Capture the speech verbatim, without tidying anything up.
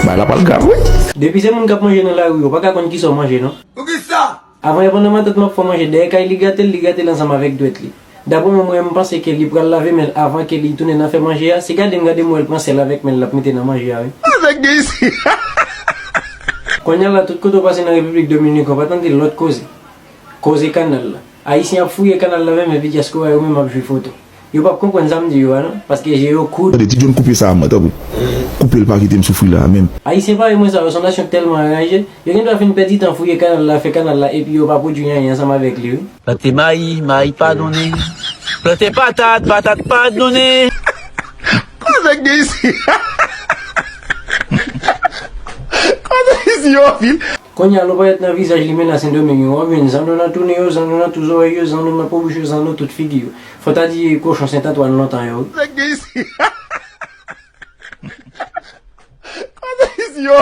Bagay la pral grav, wi. Depi se moun k ap manje nan lari, yo pa ka konn kisa w manje, non. Poukisa? Avan e pandan matant m ap fè manje, dèyè kay li gate l, li gate l ansanm avèk dwèt li. Daprè mwen, mwen, m panse ke li pral lave men l avan ke li tounen nan fè manje a. Se gade m gade m wè l pran sèl avèk men l l ap mete nan manje a, wi. Sa k gen isi? Kounye a la, tout kote w pase nan Repiblik Dominik, ou pa tande lòt koze. Koze kanal la. Ayisyen ap fouye kanal la menm, epi dyaspora yo menm ap jwe foto. Yo p ap konprann sa m di yo a, non, paske je yo koud. Tande, Ti John, koupe sa a mwen, tanpri. Koupe l, pa kite m soufri la a menm. Ayisyen parèy mwen sa yo, se yon nasyon k tèlman anraje, yo gen dwa fin pèdi tan fouye kanal la, fè kanal la, epi yo pa pwodui anyen ansanm avèk li, wi. Plante mayi, mayi pa donnen. Plante patat, patat pa donnen. Sa k gen isi? Sa k gen isi, yo anpil. Kounye a, lopayèt nan vizaj li, men nan Sendomeng yo, w ap jwenn zanno nan tou ne yo, zanno nan tou zòrèy yo, zanno nan po bouch yo, zanno tout figi yo. Fò ta di kochon Sent Antwàn lontan yo, wi. Sa k gen isi? Sa k gen isi, yo?